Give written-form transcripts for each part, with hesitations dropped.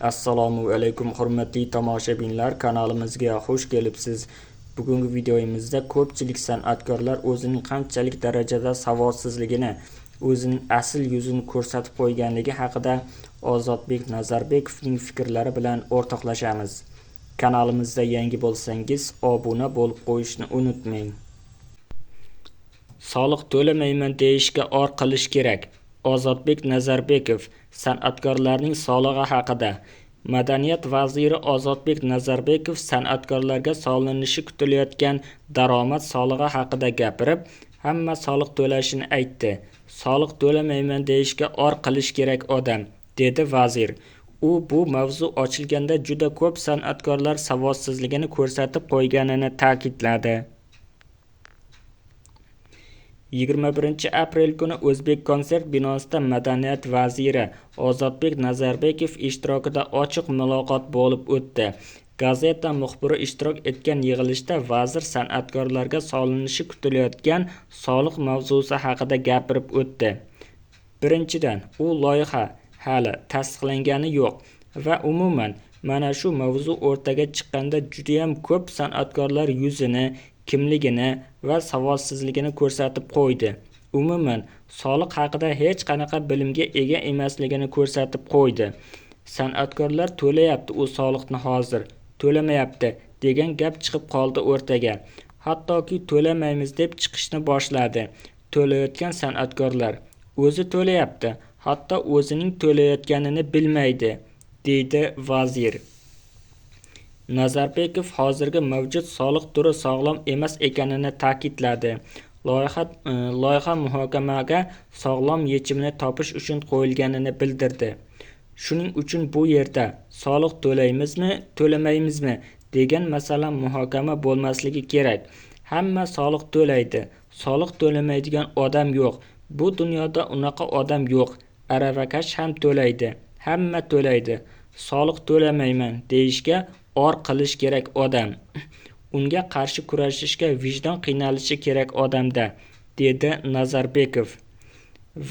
Assalomu alaykum, hurmatli tomoshabinlar, kanalimizga xush kelibsiz. Bugungi videomizda ko'pchilik san'atkorlar o'zining qanchalik darajada savodsizligini, o'zining asl yuzini ko'rsatib qo'yganligi haqida Ozodbek Nazarbekovning fikrlari bilan o'rtoqlashamiz. Kanalimizda yangi bo'lsangiz, obuna bo'lib qo'yishni unutmang. Soliq to'lamayman deyishga or qilish kerak. Ozodbek Nazarbekov san'atkorlarning solig'i haqida. Madaniyat vaziri Ozodbek Nazarbekov san'atkorlarga solinishi kutilayotgan daromad solig'i haqida gapirib, hamma soliq to'lashini aytdi. Soliq to'lamayman deyishga or qilish kerak odam, dedi vazir. U bu mavzu ochilganda juda ko'p san'atkorlar savodsizligini ko'rsatib qo'yganini ta'kidladi. 21 aprel kuni O'zbekkonsert binosida Madaniyat vaziri Ozodbek Nazarbekov ishtirokida ochiq muloqot bo'lib o'tdi. Gazeta muxbiri ishtirok etgan yig'ilishda vazir san'atkorlarga solinishi kutilayotgan soliq mavzusi haqida gapirib o'tdi. Birinchidan, u loyiha hali tasdiqlangani yo'q va umuman mana shu mavzu o'rtaga chiqqanda judayam ko'p san'atkorlar yuzini, kimligini va savodsizligini ko'rsatib qo'ydi. Umuman, soliq haqida hech qanaqa bilimga ega emasligini ko'rsatib qo'ydi. San'atkorlar to'layapti u soliqni hozir, to'lamayapti degan gap chiqib qoldi o'rtaga. Hattoki to'lamaymiz deb chiqishni boshladi. To'layotgan san'atkorlar o'zi to'layapti, hatto o'zining to'layotganini bilmaydi, deydi vazir. Nazarbekov hozirgi mavjud soliq turi sog'lom emas ekanini ta'kidladi. Loyiha muhokamaga sog'lom yechimini topish uchun qo'yilganini bildirdi. Shuning uchun bu yerda soliq to'laymizmi, to'lamaymizmi degan masala muhokama bo'lmasligi kerak. Hamma soliq to'laydi. Soliq to'lamaydigan odam yo'q. Bu dunyoda unaqa odam yo'q. Aravakash ham to'laydi. Hamma to'laydi. Soliq to'lamayman deyishga or qilish kerak odam. Unga qarshi kurashishga vijdon qiynalishi kerak odamda, dedi Nazarbekov.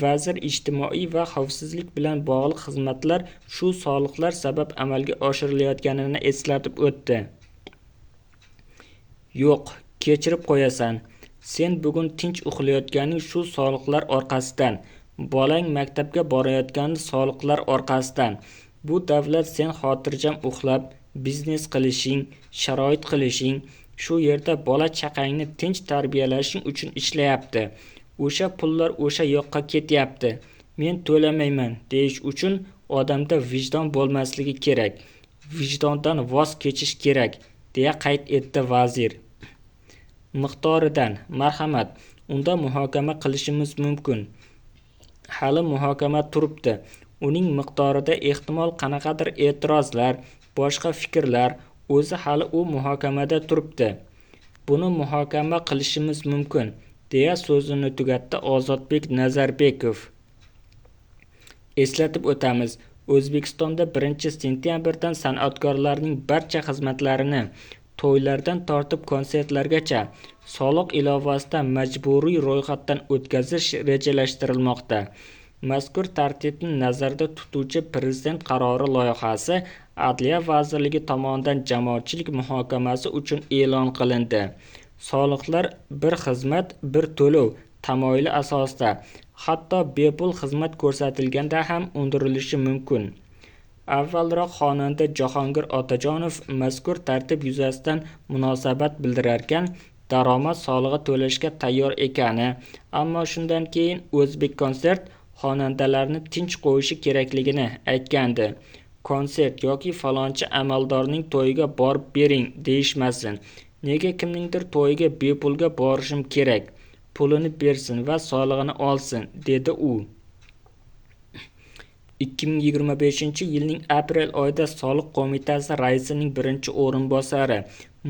Vazir ijtimoiy va xavfsizlik bilan bog'liq xizmatlar shu soliqlar sabab amalga oshirilayotganini eslatib o'tdi. Yo'q, kechirib qo'yasan. Sen bugun tinch uxlayotganing shu soliqlar orqasidan. Bolang maktabga borayotgani soliqlar orqasidan. Bu davlat sen xotirjam uxlab, biznes qilishing, sharoit qilishing, shu yerda bola chaqangni tinch tarbiyalashing uchun ishlayapti. O'sha pullar o'sha yoqqa ketyapti. Men to'lamayman deyish uchun odamda vijdon bo'lmasligi kerak. Vijdondan voz kechish kerak, deya qayd etdi vazir. Miqdoridan marhamat, unda muhokama qilishimiz mumkin. Hali muhokama turibdi. Uning miqdorida ehtimol qanaqadir e'tirozlar, boshqa fikrlar, o'zi hali u muhokamada turibdi. Buni muhokama qilishimiz mumkin, deya so'zini tugatdi Ozodbek Nazarbekov. Eslatib o'tamiz, O'zbekistonda 1-sentyabrdan san'atkorlarning barcha xizmatlarini, to'ylardan tortib konsertlargacha soliq ilovasida majburiy ro'yxatdan o'tkazish rejalashtirilmoqda. Mazkur tartibni nazarda tutuvchi Prezident qarori loyihasi Adliya vazirligi tomonidan jamoatchilik muhokamasi uchun e'lon qilindi. Soliqlar bir xizmat, bir to'lov tamoyili asosida, hatto bepul xizmat ko'rsatilganda ham undirilishi mumkin. Avvalroq xonanda Jahongir Otajonov mazkur tartib yuzasidan munosabat bildirarkan, daromad solig'i to'lashga tayyor ekani, ammo shundan keyin O'zbekkonsert xonandalarni tinch qo'yishi kerakligini aytgandi. Konsert yoki falonchi amaldorning to'yiga borib bering deyishmasin. Nega kimningdir to'yiga bepulga borishim kerak? Pulini bersin va solig'ini olsin, dedi u. 2025-yilning aprel oyida Soliq qo'mitasi raisining birinchi o'rinbosari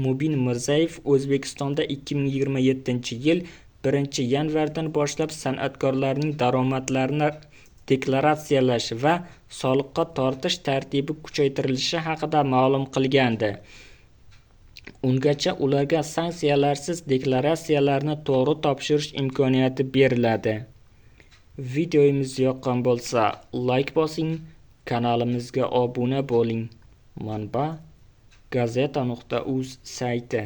Mubin Mirzayev O'zbekistonda 2027-yil 1-yanvardan boshlab san'atkorlarning daromadlarini deklaratsiyalash va soliqqa tortish tartibi kuchaytirilishi haqida ma'lum qilgandi. Ungacha ularga sanksiyalarsiz deklaratsiyalarni to'g'ri topshirish imkoniyati beriladi. Videomiz yoqqan bo'lsa, like bosing, Kanalimizga obuna bo'ling. Manba: gazeta.uz sayti.